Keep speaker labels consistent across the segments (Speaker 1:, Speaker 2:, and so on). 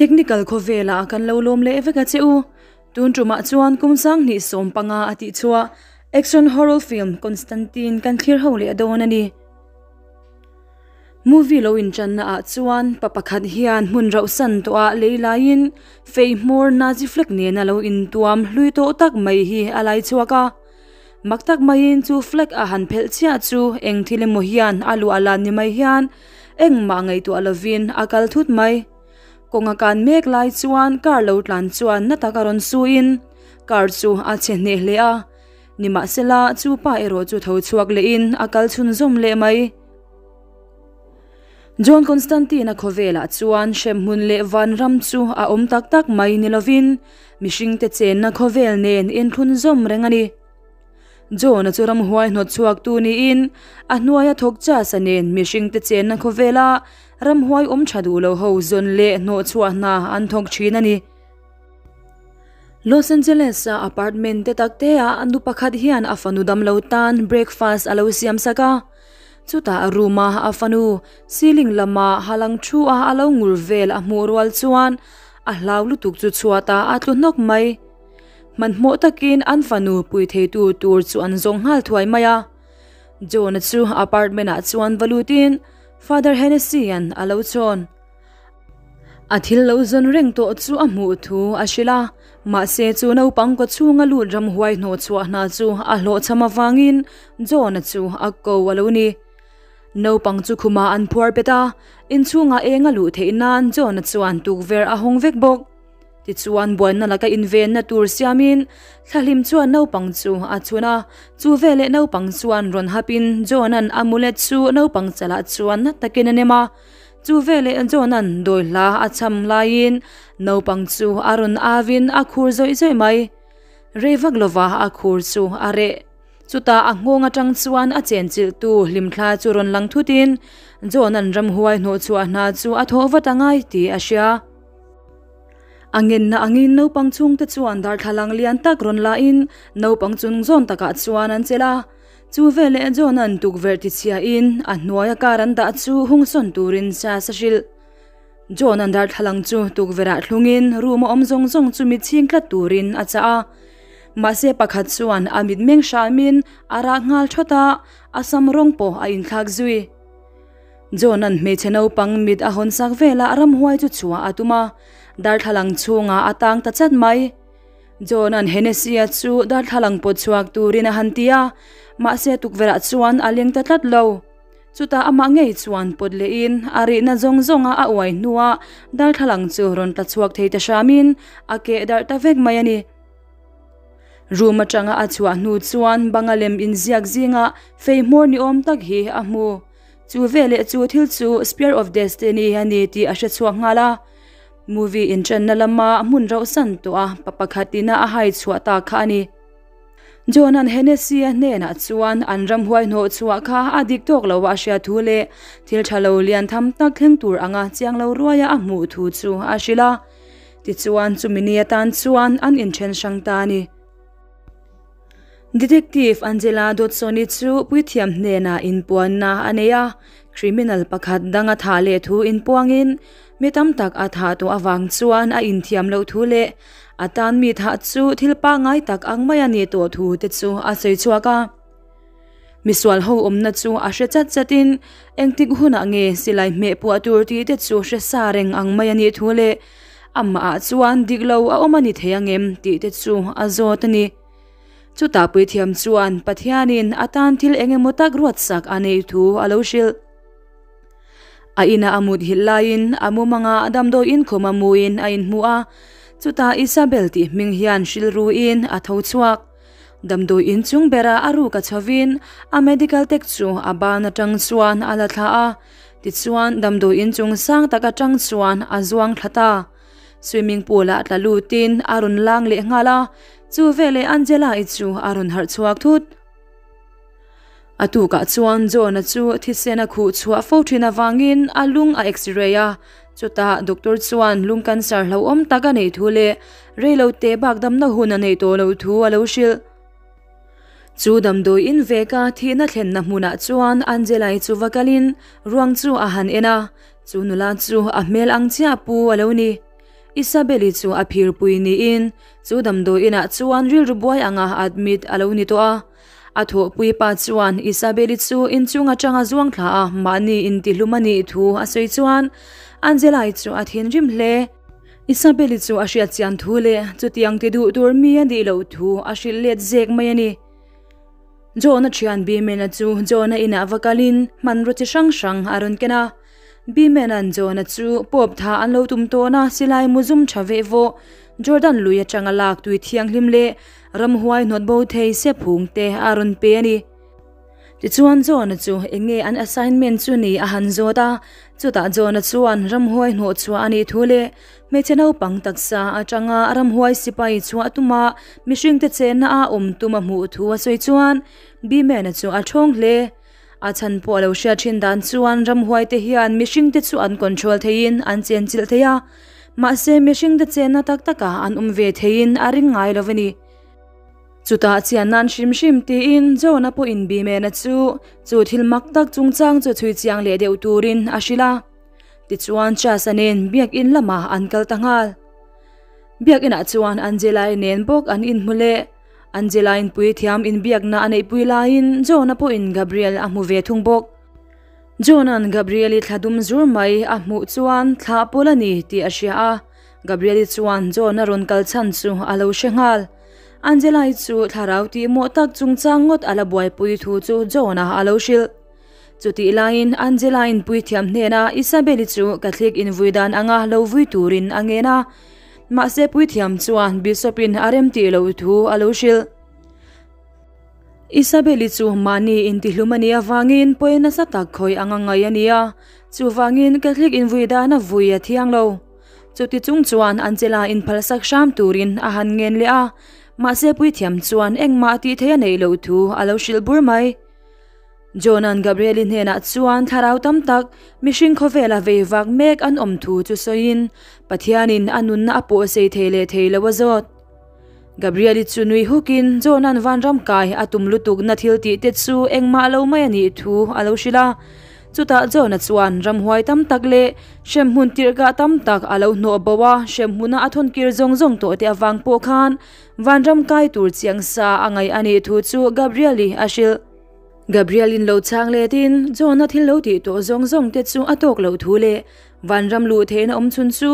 Speaker 1: Technical khawvelah kan lo lawm leh vek a che u. Tun tumah chuan kum 2015 a tih chhuah action horror film Constantine kan thlir ho leh dawn a ni. Movie lo inchanna ah chuan pa pakhat hian hmun rauh san tawh ah lei laiin fei hmawr Nazi flag nena lo intuam hlui tawh tak mai hi a lai chhuak a. Mak tak maiin chu flag a han phelh chiah chu eng thil emaw hian a luah lan ni mai hian engmah ngaihtuah lovin a kal thut mai. Kawnga kan mek lai chuan car lo tlan chuan na tak a rawn suin car chu a chhe hneh hle a. Nimahsela chu pa erawh chu tho chhuak lehin a kal chhunzawm leh mai. John Constantine-a khawvelah chuan hremhmun leh vanram chu a awm tak tak mai ni lovin mihringte chenna khawvel nen inthlunzawm reng a ni. John-a chu ramhuai hnawt chhuaktu niin a hnuaia thawk chasa nen mihringte chenna khawvela ramhuai awm tha duh lo ho zawn leh hnawh chhuah hna an thawk thin a ni. Los Angeles-a apartment te tak te ah nu pakhat hian a fanu damlo tan breakfast a lo siam sak a. Chutah room a a fanu ceiling lama halang thu a a lo ngur vel a hmuh rual chuan a hlau lutuk chu chhuat ah a tlu hnawk mai. Hmanhmawh takin an fanu pui theitu tur chu an zawng nghal thuai mai a. John-a chu apartment ah chuan va lutin Father Hennessy-a'n a lo chhawn. A thil lo zawn reng tawh chu a hmuh thu a hrilh a, mahse chu naupang kaw chhunga lut ramhuai hnawh chhuah hna chu a hlawhchham avangin John-a chu a ko a lo ni. Naupang chu khumah an phuar bet a, inchhungah eng a luh theih nan John-a chuan tukverh a hawng vek bawk. Tichuan buaina laka invenna tur siamin thlahlim chuan naupang chu a chhun a, chu veleh naupang chuan rawn hapin John-a'n amulet chu naupang chalah chuan na takin a nem a. Chu veleh John-a'n dawi hla a cham laiin naupang chu a rawn avin a khur zawih zawih mai. Rei vak lova a khur chu a reh. Chutah a nghawng atang chuan a chenchilhtu hlimthla chu rawn lang thutin John-a'n ramhuai hnawhchhuah hna chu a thawh vat a ngai tih a hria. A ngenna angin naupang chhungte chuan darthlalang lian tak rawn lain naupang chung zawn takah chuan an chelh a. Chu veleh John-a'n tukverh tichhiahin a hnuaia car an dah chu hung sawn turin Chas a hrilh. John-a'n darthlalang chu tukverhah thlungin room a awm zawng zawng chu mit chhing tlat turin a chah a. Mahse pakhat chuan a mitmeng hramin a rah nghal thawt a, a sam rawng pawh a inthlak zui. John-a'n hmeichhe naupang mit a hawn sak velah ramhuai chu chhuah a tum a, darthlalang chhungah a tang ta chat mai. John-a'n Hennessy-a chu darthlalang pawt chhuak turin a han ti a, mahse tukverhah chuan a leng ta tlat lo. Chutah amah ngei chuan pawt lehin a rihna zawng zawnga a uai hnuah darthlalang chu rawn tla chhuak thei ta hramin a keh darh ta vek mai a ni. Room atanga a chhuah hnu chuan banga lem inziak zinga fei hmawr ni awm tak hi a hmu. Chu veleh chu thil chu Spear of Destiny a ni tih a hre chhuak nghal a. Movie intrenna lama hmun rauhsan tawh a pa pakhat ina a hai chhuah ta kha a ni. John-a'n Hennessy-a hnenah chuan an ramhuai hnawh chhuah kha a dik tawk lo a hriat thu leh thil tha lo lian tham tak thleng tur anga chiang lo ruaia a hmuh thu chu a hrilh a. Tichuan chumi ni atan chuan an inthen hrang ta a ni. Detective Angela Dodson-i chu puithiam hnenah inpuanna a nei a, criminal pakhat dang a thah leh thu inpuangin mi tam tak a thah tawh avang chuan a inthiam loh thu leh a tan mi thah chu thil pangngai tak ang mai a nih tawh thu te chu a sawi chhuak a. Misual ho awmna chu a hre chat chatin engtik hunah nge silai hmeh puah tur tih te chu hre sa reng ang mai a nih thu leh amah ah chuan dik lo a awm a ni thei angem tih te chu a zawt a ni. Chutah puithiam chuan Pathianin a tan thil eng emaw tak ruatsak a neih thu a lo hrilh. A inah a mut hilh laiin a mumanga damdawiin khum a muin a inhmu a, chutah Isabel tih hming hian hrilruin a tho chhuak. Damdawi inchung bera a ruk a chhovin a medical tech chu a ban atang chuan a la thla a, tichuan damdawi inchung sang tak atang chuan a zuang thla ta. Swimming pool ah tla lutin a rawn lang leh nghal a, chu veleh Angela-i chu a rawn harh chhuak thut. A tukah chuan John-a chu thisen a khuh chhuah fo thin avangin a lung a x-ray a, chutah doctor chuan lung cancer hlauhawm tak a neih thu leh reilo te bak damna hun a neih tawh loh thu a lo hrilh. Chu damdawi in veka thihna thlenna hmunah chuan Angela-i chu va kalin ruang chu a han en a, chu nula chu a hmel ang chiah pu a lo ni. Isabel-i chu a phirpui niin chu damdawi inah chuan rilru buai anga admit a lo ni tawh a. A thawhpui pa chuan Isabel-i chu inchung atanga zuang thla a mahni intihlum a nih thu a sawi chuan Angela-i chu a thinrim hle. Isabel-i chu a hriat chian thu leh chutiang ti duh tur mi a nih loh thu a hrilh let zek mai a ni. John-a thian Bimen-a chu John-a inah va kalin hmanraw chi hrang hrang a rawn ken a. Bimen-a'n John-a chu pawp tha an lo tum tawn a, silai mu zum tha veh vawh, Jordan lui atanga lak tui thianghlim leh ramhuai hnawt bo thei se phung te a rawn pe a ni. Tichuan John-a chu eng nge an assignment chu ni a han zawt a, chutah John-a chuan ramhuai hnawh chhuah a nih thu leh hmeichhe naupang taksa atanga ramhuai sipai chhuah tuma mihringte chenna a awm tum a hmuh thu a sawi chuan Beeman-a chu a thawng hle. A chhan pawh a lo hriat thin dan chuan ramhuai te hian mihringte chu an control theiin an chenchilh thei a, mahse mihringte chenna tak takah an awm ve theiin a ring ngai lo a ni. Chutah chian nan hrim hrim tiin John-a pawhin Bimena chu chu thil mak tak chungchang chu chhui chiang leh deuh turin a hrilh a. Tichuan Chas-a nen biakin lamah an kal ta nghal. Biakinah chuan Angela-i nen bawk an inhmu leh. Angela-in puithiam inbiakna a neihpui laiin John-a pawhin Gabriel a hmu ve thung bawk. John-a'n Gabriel-i thla dum zur mai a hmuh chuan thla pawl a ni tih a hria a. Gabriel-i chuan John-a rawn kal chhan chu a lo hre nghal. Angela-i chu thlarau tih mawh tak chungchang ngawt a la buaipui thu chu John-a a lo hrilh. Chutih laiin Angela-in puithiam hnenah Isabel-i chu Catholic invui dan anga lo vui turin a ngen a, mahse puithiam chuan Bishop-in a remtih loh thu a lo hrilh. Isabel-i chu mahni intihlum a nih avangin pawi nasa tak khawih anga ngai a ni a, chuvangin Catholic invui dana vui a thiang lo. Chuti chung chuan Angela inphalsak hram turin a han ngen leh a, mahse puithiam chuan engmah tih theih a neih loh thu a lo hrilh bur mai. John-a'n Gabriel-i hnenah chuan thlarau tam tak mihring khawvela vei vak mek an awm thu chu sawiin Pathianin a nunna a pawh sei thei leh thei lo a zawt. Gabriel-i chu nui hukin John-a'n vanram kai a tum lutukna thil tih te chu engmah lo mai a nih thu a lo hrilh a. Chutah John-a chuan ramhuai tam tak leh hremhmun tirhkah tam tak a lo hnawh bo a, hremhmuna a thawn kir zawng zawng tawh te avang pawh khan vanram kai tur chiang sa a ngaih a nih thu chu Gabriel-i a hrilh. Gabriel-in lo chhang letin John-a thil lo tih tawh zawng zawng te chu a tawk loh thu leh Vanram luh theihna awm chhun chu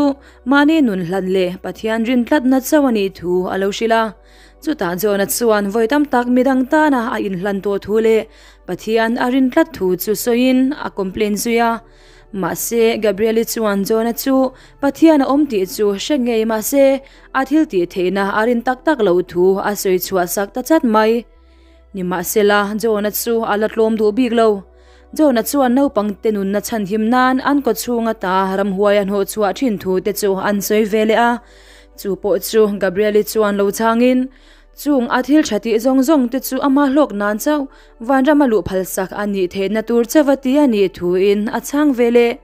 Speaker 1: mahni nun hlan leh Pathian rin tlatna chauh a nih thu a lo hrilh a. Chutah John-a chuan vawi tam tak midang tana a inhlan tawh thu leh Pathian a rin tlat thu chu sawiin a complain zui a. Mahse, Gabriel-i chuan John-a chu Pathian a awm tih chu hre ngei mahse a thil tih theihna a rin tak tak loh thu a sawi chhuah sak ta chat mai. Nimahsela, John-a chu a la tlawm duh bik lo. John-a chuan naupangte nunna chhanhim nan an kawchhung ata ramhuai a hnawh chhuah thin thu te chu an sawi ve leh a. Chu pawh chu Gabriel-i chuan lo chhangin, Chung a thil tha tih zawng zawng te chu ama hlawk nan chauh vanram a luh phalsak a nih theihna tur chauh a ti a nih thuin a chhang ve leh.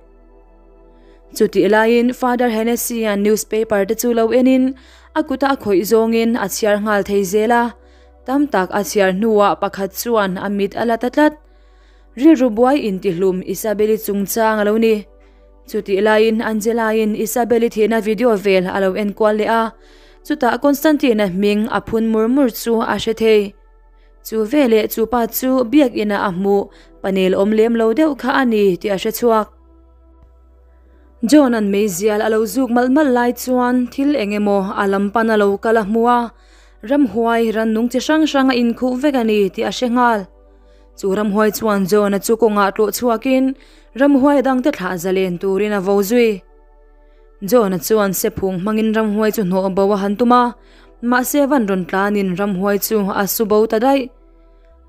Speaker 1: Chutih laiin Father Hennessy-a'n newspaper te chu lo enin a kuta a khawih zawngin a chhiar nghal thei zel a. Tam tak a chhiar hnuah pakhat chuan a mit a la ta tlat. Rilru buai intihlum Isabel-i chungchang a lo ni. Chutih laiin Angela-in Isabel-i thihna video vel a lo enkual leh a, chutah Constantine-a hming a phun mur mur chu a hre thei. Chu veleh chu pa chu biakina a hmuh panel awm lem lo deuh kha a ni tih a hre chhuak. John-a'n meizial a lo zuk malh malh lai chuan thil eng emaw a lam pan a lo kal a hmu a, ramhuai rannung chi hrang hrang a inkhuh vek a ni tih a hre nghal. Chu ramhuai chuan John-a chu kawngah tlawh chhuakin ramhuai dangte thlah zalen turin a vo zui. John-a chuan sephung hmangin ramhuai chu hnawh bo a han tum a, mahse van rawn tlanin ramhuai chu a su bo ta daih.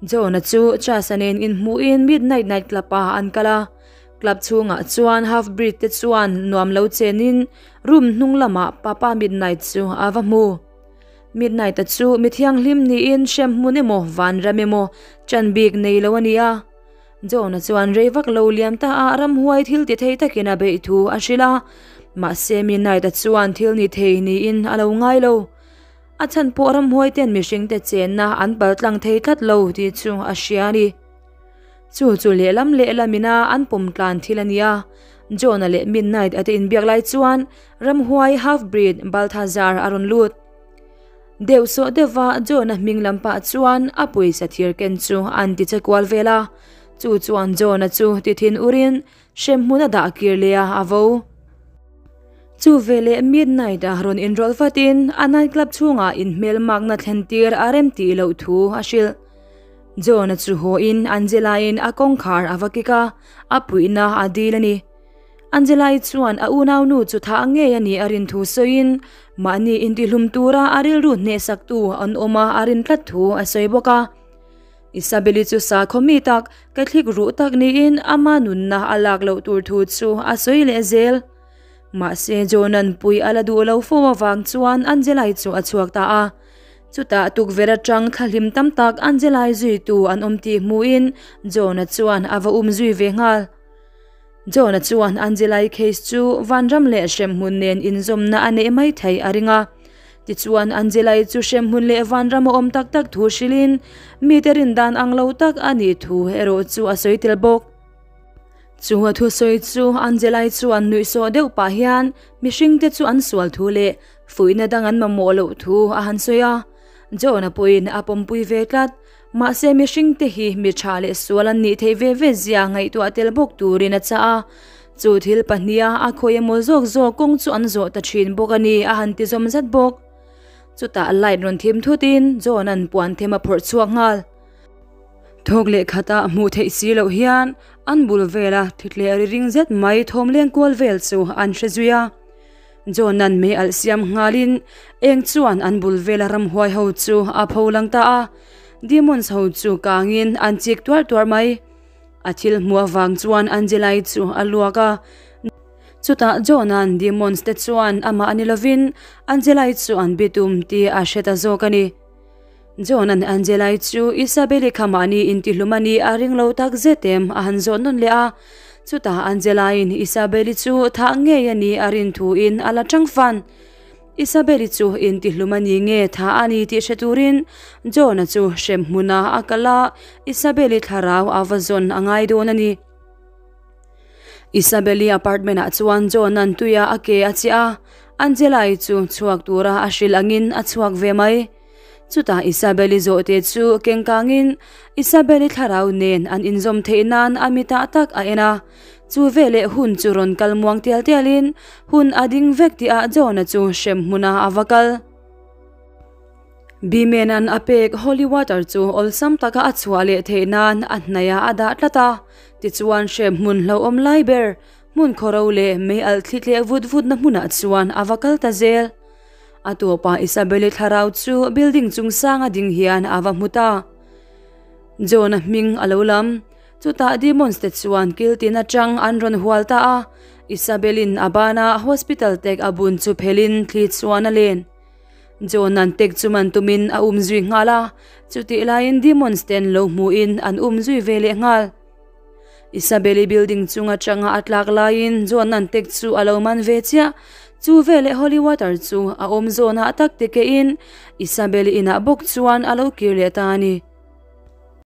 Speaker 1: John-a chu Chas-a nen inhmuhin Midnight Night Club-ah an kal a, club chhungah chuan half-breed te chuan nuam lo chenin room hnung lamah Papa Midnight chu a va hmu. Midnight-a chu mi thianghlim niin hrem hmun emaw vanram emaw chan bik nei lo a ni a. John-a chuan rei vak lo liam ta a ramhuai thil ti thei takin a beih thu a hrilh a. Mahse Midnight-a chuan thil ni thei niin a lo ngai lo. A chhan pawh ramhuai ten mihringte chenna an paltlang thei tlat lo tih chu a hria a ni. Chu chu lehlam lehlam ina an pawm tlan thil a ni a. John-a leh Midnight-a te inbiak lai chuan ramhuai half-breed Balthazar a rawn lut. Deuh sawh deuhva John-a hming lam pah chuan a pawisa thir ken chu an ti che kual vel a. Chu chuan John-a chu ti thin urin hremhmun a dah kir leh a, a vo. Chu veleh Midnight-a rawn inrawlh vatin a night club chhungah inhmelmakna thlen tir a rem tih loh thu a hrilh. John-a chu haw-in Angela-in a kawngkhar a va kik a, a puihna a dil a ni. Angela-i chuan a unaunu chu thah ngei a nih a rin thu sawiin mahni intihlum tura a rilru hnehsaktu an awm a a rin tlat thu a sawi bawk a. Isabel-i chu sakhaw mi tak, Catholic ruh tak niin ama nunna a lak loh tur thu chu a sawi leh zel. Mahse John-a'n pui a la duh lo fo avang chuan Angela-i chu a chhuak ta a. Chutah tukverh atang thlahlim tam tak Angela-i zuitu an awm tih hmuhin John-a chuan a va um zui ve nghal. John-a chuan Angela-i case chu vanram leh hremhmun nen inzawmna a neih mai theih a ring a. Tichuan Angela-i chu hremhmun leh vanram a awm tak tak thu hrilhin mite rindan ang lo tak a nih thu erawh chu a sawi tel bawk. Chu a thusawi chu Angela-i chuan nuihsawh deuh pah hian mihringte chu an sual thu leh fuihna dang an mamawh loh thu a han sawi a. John-a pawhin a pawmpui ve tlat. Mahse mihringte hi mi tha leh sual an nih theih ve ve zia ngaihtuah tel bawk turin a chah a. Chu thil pahniha a khawi emaw zawk zawk kawng chu an zawh ta thin bawk a ni a han ti zawm zat bawk. Chutah light rawn thim thutin John-a'n puan them a phawrh chhuak nghal. Thawk leh khatah hmuh theih si loh hian an bul vela thuthleh ri ring zet mai thawm leng kual vel chu an hre zui a. John-a'n mei alh siam nghalin eng chuan an bul vela ramhuai ho chu a pho lang ta a, demons ho chu kangin an chik tuar tuar mai. A thil hmuh avang chuan Angela-i chu a luak a, chutah John-a'n demons te chuan amah a ni lovin Angela-i chu an bitum tih a hre ta zawk a ni. John-a'n Angela-i chu Isabel-i kha mahni intihlum a nih a ring lo tak zet em a han zawh nawn leh a. Chutah Angela-i'n Isabel-i chu thah ngei a nih a rin thuin a la chang fan. Isabel-i chu intihlum a ni nge thah a ni tih hre turin John-a chu hrem hmuna a kal a, Isabel-i thlarau a va zawn a ngai dawn a ni. Isabel-i apartment-ah chuan John-a'n tuia a ke a chiah a, Angela-i chu chhuak tura a hrilh angin a chhuak ve mai. Chutah Isabel-i zawhte chu kengkangin Isabel-i thlarau nen an inzawm theih nan a mitah tak a en a. Chu veleh hun chu rawn kal muang tial tialin hun a ding vek tihah John-a chu hrem hmunah a va kal. Bimen-a'n a pek holy water chu awlsam taka a chhuah leh theih nan a hnaihah a dah tlat a. Tichuan hrem hmun hlauhawm lai ber, hmun khawro leh mei alh thli tleh vut vutna hmunah chuan a va kal ta zel. A tawpah Isabelle thlarau chu building chung sanga ding hian a va hmu ta. John-a hming a lo lam. Chutah demons te chuan kil tin atang an rawn hual ta a. Isabelle-in a bana hospital tag a bun chu phelin thli chuan a len. John-a'n tag chu man tumin a um zui nghal a, chutih laiin demons ten lo hmuhin an um zui ve leh nghal. Isabelle-i building chung atanga a tlak laiin John-a'n tek chu a lo man ve chiah. Chu veleh holy water chu a awm zawnah tak te kehin Isabelle-i inah bawk chuan a lo kir leh ta a ni.